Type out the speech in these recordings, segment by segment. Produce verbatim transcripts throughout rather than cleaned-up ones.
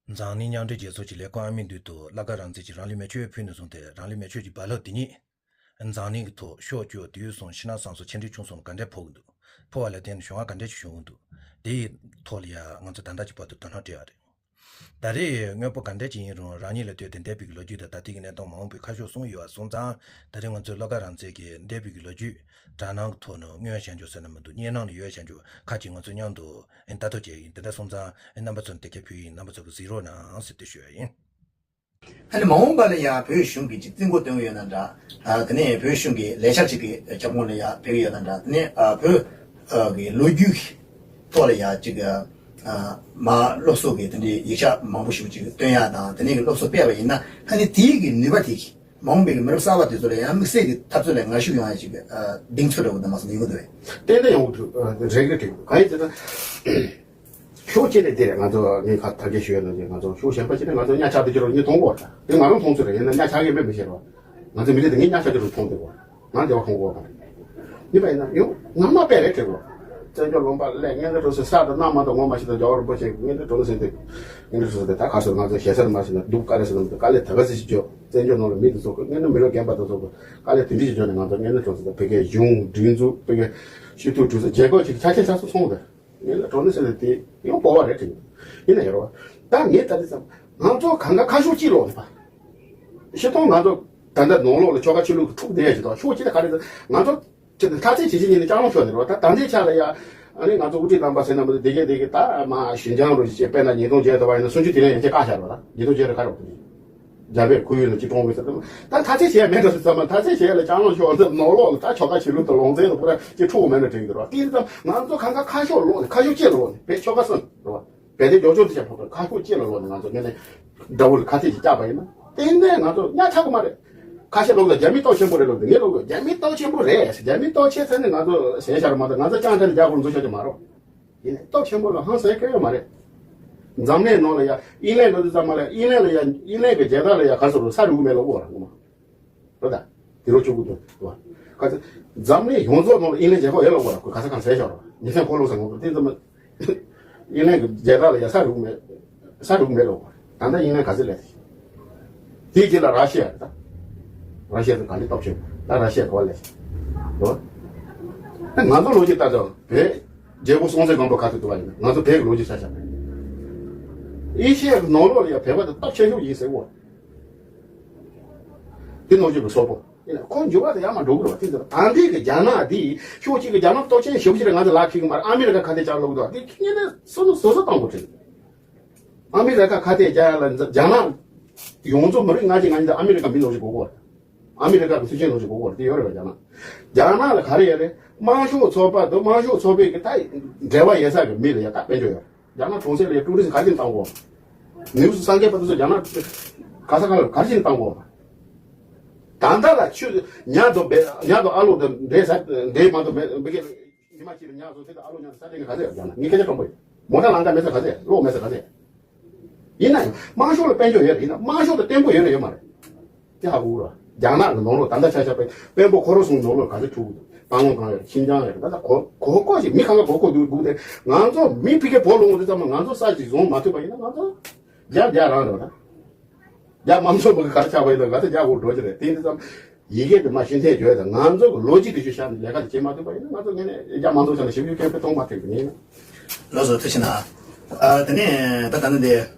འཛམ་གླིང་མཉམ་འབྲེལ་རྒྱལ་ཚོགས་ཀྱི་ལས་ཁུངས་ཨ་མི་འདུས་དུ་བླ་དགའ་རང་བཙན་གྱིས་རང་ལུས་མེ་མཆོད་ཕུལ་ནས་བཟུང་སྟེ། རང་ལུས་མེ་མཆོད་ཀྱི་རྦ་རླབས་དེ་ཉིད་འཛམ་གླིང་གི་ཐོག་ཕྱོགས་བཅུ་དུས་གསུམ་ཕྱི་ནང་གསང་གསུམ་ཆེ་འབྲིང་ཆུང་གསུམ་ལ་ག་འདྲས་ཕོག་གི་འདུག། ཕོག་པ་ལ་བརྟེན་ནས་གཞུང་བ་ག་འདྲས་ཅིག་བྱུང་གི་འདུག། དེའི་ཐོག་ལ་ཡང་ང་ཚོ་ད་ལྟ་གྱི་བར་དུ་དོ་སྣང་སྤྲད་ཡ་རེད། ད་རེས་དངོས་པོ་ག་འདྲས་ཅིག་ཡིན་རུང་རང་ཉིད་ལ་ལྟོས་ཏེ་འདས་པའི་གི་ལོ་རྒྱུས་དང་ད་ལྟའི་གི་གནས་སྟངས་མ་འོངས་པའི་ཁ་ཕྱོགས་གསུམ་ཡོད་པ་སོང་ཙང་། ད་རེས་ང་ཚོས་བླ་དགའ་རང་བཙན་གྱི་འདས་པའི་གི་ལོ་རྒྱུས་དྲ་སྣང་གི་ཐོག་ནས་མངོན་བྱང་ཆུབ་ཟེར་ན་མི་འདུག། བརྙན་ནང་ལ་ཡོད་བྱང་ཆུབ་ཁ་ཅིག་ང་ཚོ་མཉམ་དུ་ཨེ་ལྟ་རྟོག་བྱས་ཡིན། དེ་འདྲ་སོང་ཙང་ཨེ་རྣམ་པ་ཚོར་དེ་གས་ཕུལ་ཡིན། རྣམ་པ་ཚོ་གིས་གཟིགས་རོགས་གནང་ཟེར་ཏེ་ཞུ་ཡ་ཡིན། ཨ་ནི་མ་འོངས་པ་ལ་ཡང་བོད་གཞུང་གིས་ཅིག་རྩིས་འགོ་སྟོན་གྱི་ཡོད་ན་འདྲ། ཨ་དེ་ནས་བོད་གཞུང་གི་ལས་འཆར་ཅིག་གི་ཁྱབ་ཁོངས་ལ་ཡང་ཕེབས་ཀྱི་ཡོད་ན་འདྲ། དེ་ནས་ཨ་བོད་ཨ་གི་ལོ་རྒྱུས་ཀྱི་ཐོག་ལ་ཡང་ཅིག་ཨ་མ་སློབ་གསོ་གི་དེ་འདྲའི་ཡིག་ཆ་མང་པོ་ཞིག་ཅིག་སྟོན་ཡ་དང་། དེ་ནས་སློབ་གསོ་སྤེལ་བ་ཡིན་ན་ཨ་ནི་དེའི་གི་ནུས་པ་དེ་གིས་མ་འོངས་པའི་གི་མི་རབས་གསར་པ་དེ་ཚོ་ལ་ཡང་དམིགས་བསལ་གྱི་འཐབ་རྩོད་ལ་ངར་ཤུགས་ཡོང་ཡ་ཅིག་ཨ་གདེང་ཚོད་འདྲ་བོ་དེ་མ་སོང་ཡོང་གི་འདུག་བས། ཏན་ཏན་ཡོང་གི་འདུག། ཨ་རེད་གི་འགྲིག་གི་འདུག། གང་ཡིན་ཟེར་ན། ཕྱོགས་གཅིག་ནས་འདིར་ང་ཚོ་ངས་ཁ་ཐག་གིས་ཞུས་ན་ཅིག། ང་ཚོ་ཕྱོགས་གཞན་པ་ཅིག་ནས་ང་ཚོ་གཉའ་ཆག་དེ་ཅི་རུང་གཉིས་མཐོང་གོ་ད། དེ་ང་རང་མཐོང་ཚོད་རེད། ཡིན་ན་གཉའ་ཆག་གི་མེད་མི་ཤེས་རོགས། ང་ཚོ་མི་རིགས་དེ་ངས་གཉའ་ཆག་ཅི་རུང་མཐོང་བསྡད་གོ། ང་འདི་བ་མཐོང་གོ་མ་རེད། གཉིས་པ་ཡིན་ན་ཡང་ང་མ་པས་རེད་དྲན་གོ། བཙན་བྱོལ་ལུང་པ་ལས་ངན་འདྲ་འགྲོ་སའི་ས་དང་གནམ་མ་གཏོགས་ངོ་མ་ཤེས་དང་། རྒྱལ་བ་རིན་པོ་ཆེ་ངན་འདྲ་འགྲོ་ན་ཟེར་ཏེ། ངན་འདྲ་འགྲོ་ཟེར་ཏེ་ད་ག་སོ་ང་ཚོ་ཞེ་སར་མ་ཟེར་ན་སྡུག་དཀའ་ལས་ཟེར་ན་མི་འདུག། དཀའ་ལས་ད་ག་ཟེར་ཞིག་བྱོས། བཙན་བྱོལ་ནང་ལ་མི་འདི་ཚོ་གི་ངན་འདྲ་མི་རབས་རྒན་པ་དེ་ཚོ་གི་དཀའ་ལས་དེ་འདྲ་ཞིག་བྱོས་ནས་ང་ཚོ་ངན་འདྲ་འགྲོ་ཟེར་ཏེ། བོད་སྐད་གཞུང་སྒྲིག་འཛུགས། བོད་སྐད་སྤྱི་འཐུས་གྲོས་ཚོགས་རྒྱལ་ཁབ་ཅིག་ཆ་ཆེ་ཆ་སོ་སོང་བས། ངས་ལ་གྲོང་ནི་ཟེར་ནས་དེ་ཡང་སྤོབས་པ་རེད་དྲན། ཡིན་ན་ཡོད་རེད་བ། ད་ངས་ད་ལྟ་ཙམ་ང་ཚོ་གང་ག་ཁ་ཕྱོགས་གཅིག་ལོག་ནས་པ། སྤྱིར་བཏང་ང་ཚོ་ད་ལྟ་ནང་ལོགས་ལ་ཆོལ་ཁ་ཆོས་ལུགས་ཀྱི་འཁྲུག་བསྡད་ཡ་ཞིག་དང་། ཕྱོགས་གཅིག་ལ་ག་རེ་ཟེར། ང་ཚོ་ཅི་ལྟ་ཚེ་ཇི་བཞིན་ཉིད་ནས་ལྕགས་ལམ་ཤོར་ནས་རེད་བ། ད་ད་ལྟའི་ཆ་ལ་ཡ། ཨ་ནི་ང་ཚོ་དབུ་ཁྲིད་རྣམ་པ་ཟེར་ན་མི་འདུག། དེ་གས་དེ་གས་ད་མ་ཞིན་ཅང་རུ་ཅེས་དཔེར་ན་ཉིས་སྟོང་བརྒྱད་དུ་བ་ཡིན་ན་སུམ་ཅུ་དེ་ལས་ཡན་ཆད་བཀག་བཞག་རེད་བ། ད་ཉིས་སྟོང་བརྒྱད་དུ་ག་རེ་བ། རྒྱ་བལ་ཁོར་ཡུག་ལ་ཅི་གཏོང་དགོས་ཟེར་དུས། ད་ད་ཆ་བྱས་མེད་འགྲོ་ཟེར་ཙམ་མ། ད་ཆ་བྱས་ལ་ལྕགས་ལམ་ཤོར་ནས་ནང་ལོགས་ལ་ད་ཆོལ་ཁ་ཆོས་ལུགས་དང་ལུང་ཚན་ལ་ཁོ་ར་ཅི་འཁྲུག་མེད་ན་དྲན་གི་རོ། དེ་ཙམ་ང་ཚོ་གང་ག་ཁ་ཕྱོགས་ལོག་ནས། ཁ་ཕྱོགས་གཅིག་ལ་ལོག་ནས། བོད་ཆོལ་ཁ་གསུམ་རོ། བོད་དེ་རྒྱ་ཆོས་དེ་བྱས་ཕོག་པའི་ཁ་ཕྱོགས་གཅིག་ལ་ལོག་ནས་ང་ཚོ་ངས་ནས་དགྲ་བོ་ལ་ཁ་གཏད་ཅིག་བཅག་པ་ཡིན་ན་ཏན་ཏན་ང་ཚོ་གཉའ་ཆག་གི་མ་རེད། ཁ་ཤས་ལོག་ལ་རྒྱ་མི་སྟོབས་ཆེན་པོ་རེད་ལོག་ནས། ངས་ལོག་རྒྱ་མི་སྟོབས་ཆེན་པོ་རེད། རྒྱ་མི་སྟོབས་ཆེ་ཚར་ནས་ང་ཚོ་ཟས་ཤར་མ་གཏོགས། ང་ཚོ་ཅང་ཅང་རྒྱ་གར་འཛུལ་ཆོག་གི་མ་རོ། ཡིན་ནའི་སྟོབས་ཆེན་པོ་ལ་ཧང་སང་སྐྱོན་ཡོད་མ་རེད། འཛམ་གླིང་ནང་ལ་ཡ་དབྱིན་ལན་ལ་དུས་ཙམ་མ་ལ་དབྱིན་ལན་ལ་ཡ་དབྱིན་ལན་གྱི་རྒྱལ་དར་ལ་ཡ་ག་སོ་རུ་ས་རུ་མེད་ལ་འོ་ར་ངོ་མ། རོ་ད། དེ་རུ་བཅུག་གི་འདུག་བ། ག་ཚོད། འཛམ་གླིང་ཡོངས་རྫོགས་ནང་ལ་དབྱིན་ལན་རྒྱལ་ཁབ་ཡོད་ལ་འོ་ར། ཁོས་ག་ས་གང་ཟེར་ཤོར་ར། ཉི་ཚན་འཁོར་ལོ་ཟེར་ངོ་དེ་ཙམ་མ། དབྱིན་ལན་གྱི་རྒྱལ་དར་ལ་ཡ་ས་རུ་མེད། ས་རུ་མེད་ལ་འོ་ར། ད་ལྟ་དབྱིན་ལན་ག་ཚོད་ལས། དེའི་རྗེས་ལ་ར་ཤི་ཡ་རེད་ད། ར་ཤི་ཡ་ཚོ་ག་འདྲ་སྟོབས་ཆེན་པོ། ད་ར་ཤི་ཡ་ག་བ་ལས། རེད་བ། ང་ཚོ་ལོ་རྒྱུས་ལྟར་ད་བོད་རྒྱལ་པོ་སྲོང་བཙན་སྒམ་པོ་ག་ཚོད་འདུག་བ་ཡིན་ན། ང་ཚོ་བོད་ཀྱི་ལོ་རྒྱུས་ཆ་བཞག་པ་ཡིན་ན། ཨེ་ཤི་ཡ་གི་ནང་ལོགས་ལ་ཡ་བོད་པ་དེ་སྟོབས་ཆེ་ཤོས་ཡིན་ཟེར་བ། དེ་ནང་བཞིན་གྱི་སོག་པོ་ཡིན་ན་ཁོ་འགྱུར་བ་དེ་ཡར་མར་འགྲོ་གི་རེད་བ། དེ་ཚོ་ད་ལྟའི་གི་རྒྱ་ནག་འདི་ཕྱོགས་གཅིག་གི་རྒྱ་ནག་སྟོབས་ཆེན་ཞེ་པོ་ཅིག་རེད། ང་ཚོ་ལ་ཁེལ་གི་མ་རེད། ཨ་མི་རི་ཀ་ཁ་གཏད་བཅག་ལོག་འདུག། དེ་ཁྱེད་ནས་སོ་ནུ་སོ་སོ་བཏང་དགོས་རེད། ཨ་མི་རི་ཀ་ཁ་གཏད་བཅག་ཡ་ལ་རྒྱ་ནག་ཡོངས་རྫོགས་མི་རིགས་ལྔ་བཅུ་ང་གཉིས་དང་ཨ་མི་རི་ཀ་མི་ནོར་ཞིག་དགོས་གོ། ཨ་མི་རི་ཀ་གི་སྲིད་ཇུས་ནོར་ཞིག་དགོས་གོ། དེ་ཡོད་རེད་བ། རྒྱ་ནག་རྒྱ་ནག་ལ་ག་རེ་ཡོད་རེད། དམར་ཤོག་ཚོགས་པ་དང་དམར་ཤོག་ཚོགས་པའི་གི་ད་འབྲེལ་བ་ཡོད་ས་གི་མི་ལ་ཡ་ད་དཔལ་འབྱོར་ཡོད། རྒྱ་ནག་གྲོང་གསེབ་ལ་ཡ་ཀྲུའུ་རི་སི་ག་རེ་བྱས་ནས་བཏང་གོ། ནིའུ་སི་སངས་རྒྱས་པ་དེ་ཚོ་རྒྱ་ནག་ག་ས་ག་ལ་ག་རེ་བྱས་ནས་བཏང་གོ། ད་ལྟ་ལ་ཆུ་ཉ་དང་བེ་ཉ་དང་ཨ་ལོ་དང་འདྲེ་ས་འདྲེ་མ་གཏོགས་མེད་འབུ་གེ། ཉི་མ་གཅིག་ལ་ཉ་བཟོ་ཚེ་དང་ཨ་ལོ་ཉ་དང་ས་སྟེང་གི་ག་ཚད་ཡོད་ཀྱང་ན་ངས་སྐད་ཆ་དྲང་པོ་ཡིན། མོ་ཊ་ལམ་ཀ་མེད་ས་ག་ཚད་ཡོད། གློག་མེད་ས་ག་ཚད་ཡོད། ཡིན་ན་ཡང་དམར་ཤོག་ལ་དཔལ་འབྱོར་ཡོད་རེད། ཡིན་ན་དམར་ཤོག་དང་བརྟན་པོ་ཡོད་རེད་ཡོད་མ་རེད། དེ་ཧ་གོ་ར། རྒྱ་ནག་གི་ནང་ལོགས་ད་ལྟ་ཆ་བཞག་པའི་དཔོན་པོ་ཁོ་རང་ཚོའི་ནང་ལོགས་ག་ཚོད་འཁྲུག་གི་འདུག། སྤང་ལུང་གང་ཡོད་རེད། ཤིན་ཅང་ཡོད་རེད། ད་ལྟ་གོ་གོ་གོ་ཞིག་མི་གང་ག་གོ་གོ་འདུག་འདུག་སྟེ། ང་ཚོ་མི་ཕ་གིར་བོད་ལོག་འོང་དུས་ཙམ་པ་ང་ཚོ་ས་ཞིག་བཟུང་མ་ཐུབ་པ་ཡིན་ན་ང་ཚོ་རྒྱ་རྒྱ་རང་རེད་བ། ད་རྒྱ་དམར་ཤོག་མི་གི་ག་རེ་ཆགས་པ་ཡིན་ན་ང་ཚོ་རྒྱ་འོག་འགྲོ་གི་རེད། དེ་ཡིན་དུས་ཙམ། ཡི་གེ་དེ་མ་ཤེས་མཁན་བརྗོད་དང་། ང་ཚོ་གི་ལོ་རྒྱུས་དེ་ཚོ་ཤར་ནས་ལས་ཀ་དེ་བྱེད་མ་ཐུབ་པ་ཡིན་ན་ང་ཚོ་ངོས་ནས་རྒྱ་དམར་གཙོ་ཆ་ནས་ཞིབ་འཇུག་སྐྱོན་དཔེ་མཐོང་མ་ཐུབ་ཀྱི་མིན། ལགས་སོ། ཐུགས་རྗེ་གནང་། ཨ་དེ་ནས་ད་ད་ནི་འདི།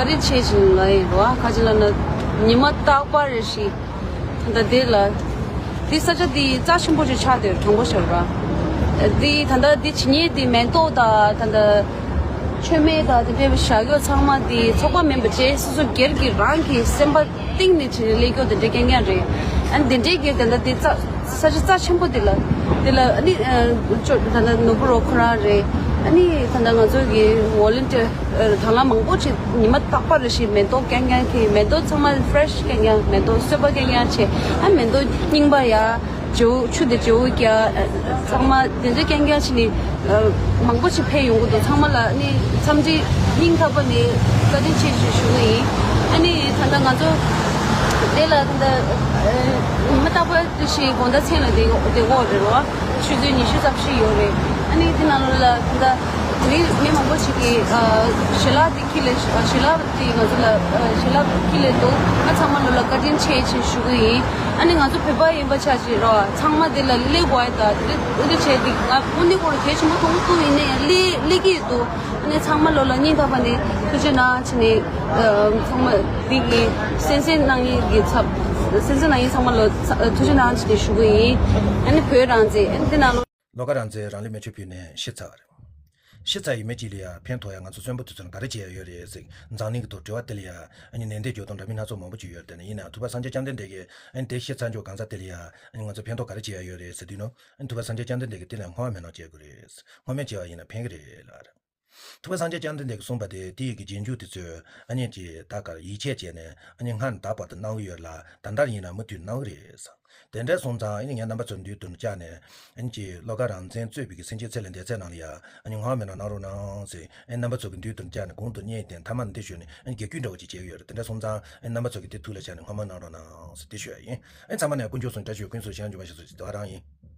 བཀའ་དྲིན་ཆེ་ཞིང་ལ་ཡིན་རོ། ཁ་ཅིག་ལ་ན་ཉི་མ་རྟག་པར་རེ་ཞིག་ད་འདི་ལ་འདི་ས་ཆ་འདི་རྩ་ཆེན་པོ་ཞིག་ཆགས་དེ་དྲང་པོ་ཤར་བ། འདི་ད་ལྟ་འདི་བྱེད་ཉེས་འདི་མེ་ཏོག་དང་ད་ལྟ་མཆོད་མེ་དང་དེ་འདྲའི་བཞག་ཡོད་ཚང་མ་འདི་ཚོགས་པ་མིན་པ་བཅས་སོ་སོ་སྒེར་གྱི་རང་གི་སེམས་པ་གཏིང་ནས་བྱེད་ནས་ལས་སྐྱོ་དེ་འདྲ་རྐྱང་རྐྱང་རེད། ཨ་ནི་དེ་འདྲའི་གི་ད་ལྟ་འདི་རྩ་ས་ཆ་རྩ་ཆེན་པོ་འདི་ལ་འདི་ལ་ཨ་ནི་ཅོ་ད་ལྟ་ནོར་བུ་རོགས་ཁོ་རང་རེད། ཨ་ནི་ད་ལྟ་ང་ཚོ་གི་ཝོ་ལན་ཊི་ཡར་དང་བླངས་མང་པོ་ཅིག་ཉི་མ་རྟག་པར་རེ་ཞིག་མེ་ཏོག་རྐྱང་རྐྱང་གི་མེ་ཏོག་ཚང་མ་ཕེ་རེ་ཤི་རྐྱང་རྐྱང་མེ་ཏོག་གསོལ་པ་རྐྱང་རྐྱང་བྱས། ཨ་མེ་ཏོག་རྙིང་པ་ཡ་ཇོ་ཆུ་དེ་ཇོ་རྒྱ་ཚང་མ་དེ་ཚོ་རྐྱང་རྐྱང་བྱས་ནས་མང་པོ་ཞིག་ཕེབས་ཡོང་གི་འདུག་ཚང་མ་ལ་ནི་འཚམས་འདྲི་སྙིང་ཐག་པ་ནས་བཀའ་དྲིན་ཆེ་ཞུ་ཞུ་གི་ཡིན། ཨ་ནི་ད་ལྟ་ང་ཚོ་དེ་ལ་ད་ལྟ་ཉི་མ་རྟག་པར་དེ་ཞིག་དགོང་དག་མཚན་ལ་བསྡད་ཡོད་རེད་རོ། ཆུ་ཚོད་ཉི་ཤུ་རྩ་བཞི་ཡོད་རེད། ཨ་ནི་དེ་ནང་ལོགས་ལ་ད་ལྟ་དེ་རིང་མི་མང་པོ་ཞིག་གིས་ཞལ་ལག་དེ་འཁྱེར་ལས་ཞལ་ལག་དེ་ང་ཚོ་ལ་ཞལ་ལག་འཁྱེར་ལས་འདུག་ང་ཚང་མ་ལོ་ལ་བཀའ་དྲིན་ཆེ་ཞེས་ཞུ་གི་ཡིན། ཨ་ནི་ང་ཚོ་བོད་པ་ཡིན་པ་ཆ་ཅིག་རོ། ཚང་མ་དེ་ལ་སླེབས་དགོས་ཡ་ད་དེ་འདྲ་བྱས་དེ་ང་དངོས་གནས་ཁོ་རང་གལ་ཆེན་པོ་མཐོང་གི་འདུག་ཡིན་ནའི་སླེབས་སླེབས་ཀྱི་འདུག་ཨ་ནི་ཚང་མ་ལོ་ལ་སྙིང་ཐག་པ་ནས་ཐུགས་རྗེ་གནང་བྱས་ནས་ཚང་མ་འདི་གི་གསན་གཟིགས་གནང་མཁན་གྱི་ཚབ་གསན་གཟིགས་གནང་མཁན་ཚང་མ་ལོ་ཐུགས་རྗེ་གནང་བྱས་ནས་ཞུ་གི་ཡིན། ཨ་ནི་བོད་རང་བཙན་ཨ་ནི་དེ་ནང་ལོ། བློ་དགའ་རང་བཙན་རང་ལུས་མེ་མཆོད་ཕུལ་ནས་ཤི་ཚར་བ་རེད། ཤི་ཚར་ཡི་མི་གཅིག་ལ་ཡང་ཕན་ཐོགས་ཡ་ང་ཚོ་གསོན་པོ་དུས་ཚོད་ལ་ག་རེ་བྱས་ཡ་ཡོད་རེད་ཟེར། འཛམ་གླིང་གི་ཐོག་དྲི་བ་དེ་ལ་ཡ་ཨ་ནི་ནན་ཏན་འཇོག་སྟངས་འདྲ་མིན་སྣ་ཚོགས་མང་པོ་ཅིག་ཡོད་རེད། དེ་ནས་ཡིན་ནའང་ཐུབ་པ་སངས་རྒྱས་བཅོམ་ལྡན་འདས་ཀྱིས་ཨ་ནི་དེ་ཤི་ཚར་འཇོག་གང་ཟག་དེ་ལ་ཡ་ཨ་ནི་ང་ཚོ་ཕན་ཐོགས་ག་རེ་བྱས་ཡ་ཡོད་རེད་ཟེར་དུས་ནོ། ཨ་ནི་ཐུབ་པ་སངས་རྒྱས་བཅོམ་ལྡན་འདས་ཀྱིས་དེ་ལ་སྔོན་མ་མེད་ནོ་བྱེད་དགོས་རེད། སྔོན་མ་བྱས་པ་ཡིན་ན་ཕན་གི་རེད་ལབ་རེད། ཐུབ་པ་སངས་རྒྱས་བཅོམ་ལྡན་འདས་ཀྱིས་གསུངས་པ་དེ་དེ་ཡི་གི་རྗེས་འཇུག་དེ་ཚོས་ཨ་ནི་ཅི་ད་གར་ཡིད་ཆེས་བྱས་ནས་ཨ་ནི་སྔར་ད་བར་དུ་གནང་གི་ཡོད་ལ་ད་ལྟར་ཡིན་ན་མུ་མཐུད་གནང་གི་རེད་ཟེར། དེ་འདྲ་སོང་ཙང་ཨ་ནི་ངས་རྣམ་པ་ཚོར་མདུན་དུ་བཅར་ནས་ཨ་ནི་ཅི་བློ་དགའ་རང་བཙན་གཙོས་པའི་གི་སེམས་ཅན་ཚེ་ལས་འདས་ཚད་ནང་ལ་ཡ་ཨ་ནི་སྔར་མེད་ནོ་གནང་རོགས་གནང་ཟེར། ཨ་ནི་རྣམ་པ་ཚོ་གི་མདུན་དུ་བཅར་ནས་གོང་དུ་བརྙེས་ཏེ་མཐའ་མ་འདི་ཞུས་ནས་ཨ་ནི་རྒྱབ་སྐྱོར་འདྲ་བོ་ཅིག་བྱེད་ཀྱི་ཡོད་རེད། དེ་འདྲ་སོང་ཙང་ཨ་ནི་རྣམ་པ་ཚོ་གི་དེ་ཐུགས་ལ་བཞག་ནས་སྔོན་མ་གནང་རོགས་གནང་ཟེར་དེ་ཞུ་ཡ་ཡིན། ཨ་ནི་ཚང་མ་ནས་དཀོན་མཆོག་གསུམ་བཀྲ་ཤིས་པའི་ཀུན་སློང་གཞན་འཇུག་པ་ཞིག་སོགས་ཀྱི་དོ་རང་ཡིན།